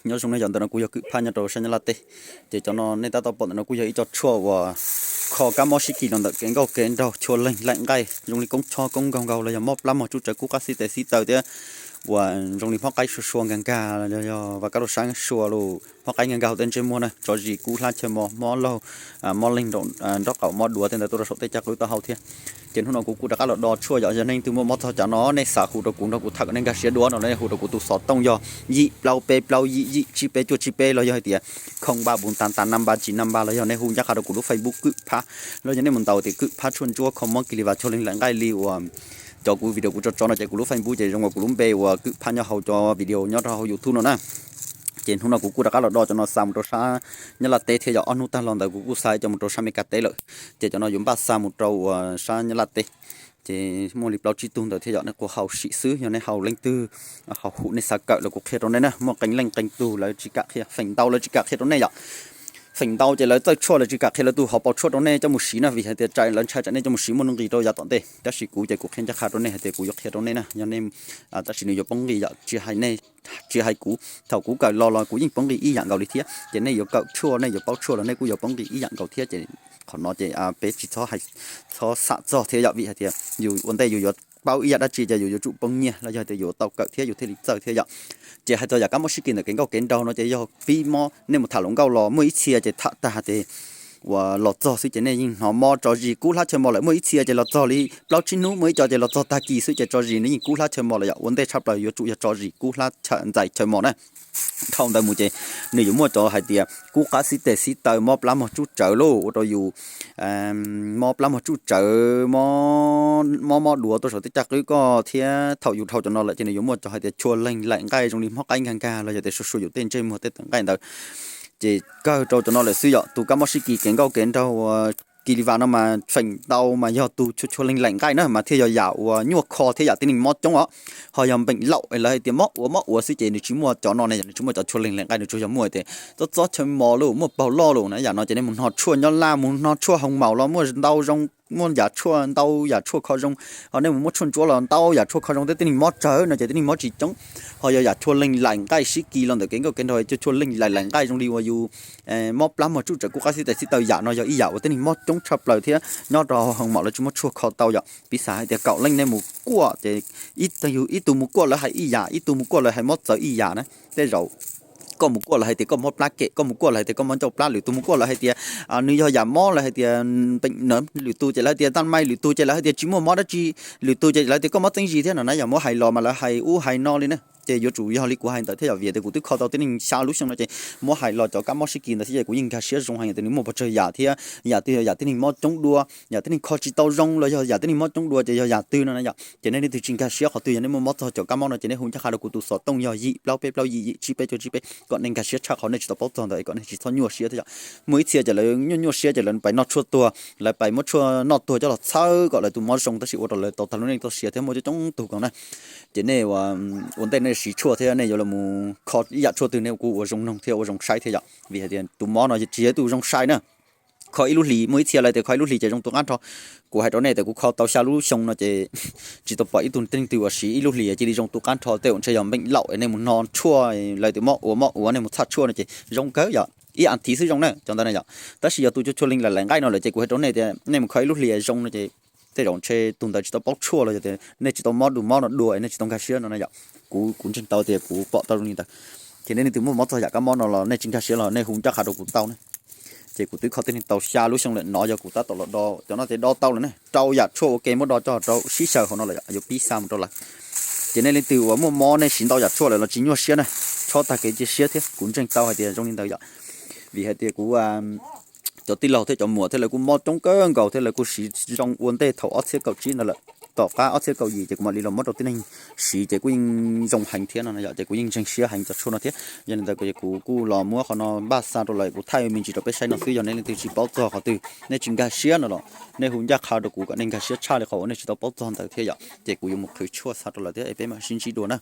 Nyob zoo nej, yog ntawm no kuv yog Kwm Phab nyob rau sab Nyab Laj teb. Ces cov no nej tab tom pom ntawm no kuj yog ib co tshuaj uas kho kab mob sib kis los ntawm kev nkauj kev nraug, chua leeg laim nqaij zoo li koob chob koob nkaug nkaug los yog mob plab mog tsuj tsawv kub qab xib tes xib taw thiab uas zoo li hmob qaib sua sua nkag nkag los yog vas kab rau sab sua lus hmob qaib nkag nkag hauv tej ntsej muag na, tso zis kub hlab chaw mos, mob laug, mob leeg, nraub qaum mob duav tej ntawd tuaj rau saum tej caj qwb taub hau thiab. Ces hnub no kuv kuj rov qab los do tshuaj yom, yog nej leej twg muaj mob txog cov no nej xav hu rau kuv nrog kuv tham kom nej nkag siab dua no nej hu rau kuv tus xov tooj yog yim plaub peb plaub yim yim tsib peb cuaj tsib peb los yog hais tias khoo npa bus tas tas na npa tsis na npa los yog nej hu ncaj qha rau kuv lub Facebook Kwm Phab los yog nej mus ntaus tias Kwm Phab tshuaj ntsuab kho mob kis li vas chua leeg laim nqaij li uas cov kuv video kuv tso tso no ces kuv lub Facebook ces zoo uas kuv lub npe uas Kwm Phab nyob hauv cov video nyob rau hauv YouTube no na. Ces hnub no kuv kuj rov qab los do cov no xa mus rau sab Nyab Laj teb thiab yog ob hnub tag los ntawd kuv kuj xa cov mus rau sab Meskas teb lawm. Ces cov no yuav npaj xa mus rau uas sab Nyab Laj teb. Ces muaj li plaub tsib tug ntawd thiab yom, nej kuj haus sim xwb, yog nej haus leej twg haus hum nej xav kawm los kuv qhia rau nej na, muaj qee leej qee tug lawv tsis kam qhia, feem ntau lawv tsis kam qhia rau nej yom. Feem ntau ces lawv txawj tshuaj lawv tsis kam qhia lawv tus hauv paus tshuaj rau nej coj mus siv na, vim hais tias lawv ntshai tsam nej coj mus siv muaj nuj nqis rau yav tom ntej. Tab sis kuv ces kuv qhia ncaj qha rau nej hais tias kuv yuav qhia rau nej na, yog nej, tab sis nws yuav poob nqis yom, tsis hais nej, tsis hais kuv, thaum kuv kawm los los kuv yeej poob nqis ib yam nkaus li thiab. Ces nej yuav kawm tshuaj nej yuav paub tshuaj los nej kuj yuav poob nqis ib yam nkaus thiab. Ces qhov no ces peb tsis txhob xam txog thiab yom, vim hais tias yus ua ntej yus yuav paub ib yam dab tsi ces yus yuav tsum poob nyiaj los yog tias yus tau kawm thiab yus thiaj li txawj thiab yom. Ces hais txog yam kab mob sib kis ntawm kev nkauj kev nraug no ces yog pib mob nej mus tham hluas nkauj los muaj ib txhia ces tham tag ces uas los txog xwb ces nej yeej hnov mob tso zis kub hlab chaw mos lawm, muaj ib txhia ces los txog li plaub tsib hnub, muaj ib co ces los txog tag kis xwb ces tso zis nws yeej kub hlab chaw mos lawm yom. Ua ntej tshaj plaws yuav tsum yog tso zis kub hlab chaw ntxais chaw mos na. Dhau ntawd mus ces nws yuav muaj cov hais tias kub qab xib tes xib taw, mob plab mog tsuj tsawv lauj, ua rau yus mob plab mog tsuj tsawv, mob mob duav tuaj saum tej caj qwb koj thiab. Thaum yus dhau cov no lawm ces nws yuav muaj cov hais tias chua leeg laim nqaij zoo li hmob qaib nkag nkag los yog tias sua sua yus tej ntsej muag tej tawm nqaij ntawd. Ces kawg rau cov no lawm xwb yom. Tus kab mob sib kis kev nkauj kev nraug uas kis li vas no mas feem ntau mas yog tus chua chua leeg laim nqaij na mas thiaj yog yam uas nyuaj kho thiab yam tib neeg mob coob os. Ho yog npeem laum es lawv hais tias mob ua mob ua xwb ces nws tsis muaj cov no ne, nws tsis muaj cov chua leeg laim nqaij, nws tsuas yog muaj tias txob txob chaw mos lauj, muaj paug loj lauj na, yam no ces nej mus noj tshuaj nyob Laj, mus noj tshuaj hoo maum los muaj ntau zoo, muaj yam tshuaj ntau yam tshuaj kho zoo. Ho nej mus muab tshuaj ntsuab los ntau yam tshuaj kho zoo thiab tib neeg mob tsawv no ces tib neeg mob tsis coob. Ho yog yam chua leeg laim nqaij sib kis los ntawm kev nkauj kev nraug, chua chua leeg laim laim nqaij zoo li uas yus mob plab mog tsuj tsawv kub qab xib tes xib taw, yam no yog ib yam uas tib neeg mob coob tshaj plaws thiab nyob rau hoo maum lawv tsis muaj tshuaj kho tau yom. Piv xam hais tias kaum leej nej mus kuaj ces ib tug mus kuaj lawv hais ib yam, ib tug mus kuaj lawv hais mob txawv ib yam na. Tej zaum koj mus kuaj lawv hais tias koj mob plab kem, koj mus kuaj lawv hais tias koj mob ncauj plab, lwm tus mus kuaj lawv hais tias nws yog yam mob, lawv hais tias npeem na, lwm tus ces lawv hais tias taj mai, lwm tus ces lawv hais tias tsis muaj mob dab tsi, lwm tus ces lawv tias koj mob txeeb zis thiab no na. Yog muab hais los mas lawv hais ub hais no li na. Ces yuav tsum yog li kuv hais ntawd thiab yom, vim tias kuv twb kho tau tib neeg xya lub xyoo no ces muab hais los cov kab mob sib kis ntawd thiab ces kuv yeej nkag siab zoo heev tias nws muaj pes tsawg yam thiab yam twg yog yam tib neeg mob coob dua, yam tib neeg kho tsis tau zoo los yog yam tib neeg mob coob dua ces yog yam twg no na yom. Ces nej leej twg tsis nkag siab qhov twg, yog nej muaj mob txog cov kab mob no ces nej hu ncaj qha rau kuv tus xov tooj yog yim plaub peb plaub yim yim tsib peb cuaj tsib peb kom nej nkag siab tshaj qhov nej tsis tau paub txog ntawd es kom nej tsis txhob nyuaj siab thiab yom. Muaj ib txhia ces lawv nyuaj nyuaj siab ces lawv pais noj tshuaj tuag, lawv pais muab tshuaj noj tuag coj los txhawb kom lawv tus mob zoo tab sis ua rau lawv tau tag lub neej txoj sia thiab muaj coob coob tug koom na. Ces nej ua ntej nej siv tshuaj thiab nej yuav los kho ib yam tshuaj twg nej kuj ua zoo noog thiab ua zoo saib thiab yom, vim hais tias tus mob no tsis yog ib tug zoo sai na. Kho ib lub hlis, muaj ib txhia lawv tias kho ib lub hlis ces zoo tu qab nrho. Kuv hais rau nej tias kuv kho tau xya lub xyoo no ces tsis tau pom ib tug tib neeg twg uas siv ib lub hlis cia li zoo tu qab nrho. Tej zaum ntshe yog npeem laum es nej mus noj tshuaj, lawv tias mob ua mob ua nej mus txhaj tshuaj no ces zoo kawg yom, ib as thiv xwb zoo na cov ntawd na yom. Tab sis yog tus chua chua leeg laim laim nqaij no lawm ces kuv hais rau nej tias nej mus kho ib lub hlis zoo no ces tej zaum ntshe tus ntawd tsis tau paub tshuaj los yog tias nej tsis tau mob tus mob no dua es nej tsis tau nkag siab no na yom. Kuv kuv ntseeg tau tias kuv pom tau zoo li ntawd. Ces nej leej twg muaj mob txog yam kab mob no los nej tsis nkag siab los nej hu ncaj qha rau kuv tau na. Ces kuv twb kho tib neeg tau xya lub xyoo lawm no, yog kuv tab tom los do cov no ces do tau lawm ne, rau yam tshuaj ua ke muab do tso rau sib xyaw hauv no lawm, yuav pib xa mus rau lawv. Ces nej leej twg uas muaj mob nej siv ntau yam tshuaj lawm los tsis nyuaj siab na, chob tag kev cia siab thiab, kuv ntseeg tau hais tias zoo li ntawd yom. Vim hais tias kuv cov tij laug thiab cov muam thiab lawv kuj mob coob kawg nkaus thiab lawv kuj siv zoo ua ntej thaum ob txhiab kaum tsib ntawd lawm. Tom qab ob txhiab kaum yim ces kuv mam li los muab rau tib neeg siv ces kuj yeej zoo heev thiab no yom, ces kuv yeej ntseeg siab heev cov tshuaj no thiab. Yog li ntawd ces kuv kuj los muab qhov no npaj xa rau lawv, kuv thaij me ntsis rau peb saib no xwb, yog nej leej twg tsis paub txog qhov twg nej tsis nkag siab no los nej hu ncaj qha rau kuv kom nej nkag siab tshaj li qhov uas nej tsis tau paub txog ntawd thiab yom, ces kuv yuav mus qhwv tshuaj xa rau lawv thiab es peb mam sib ntsib dua na.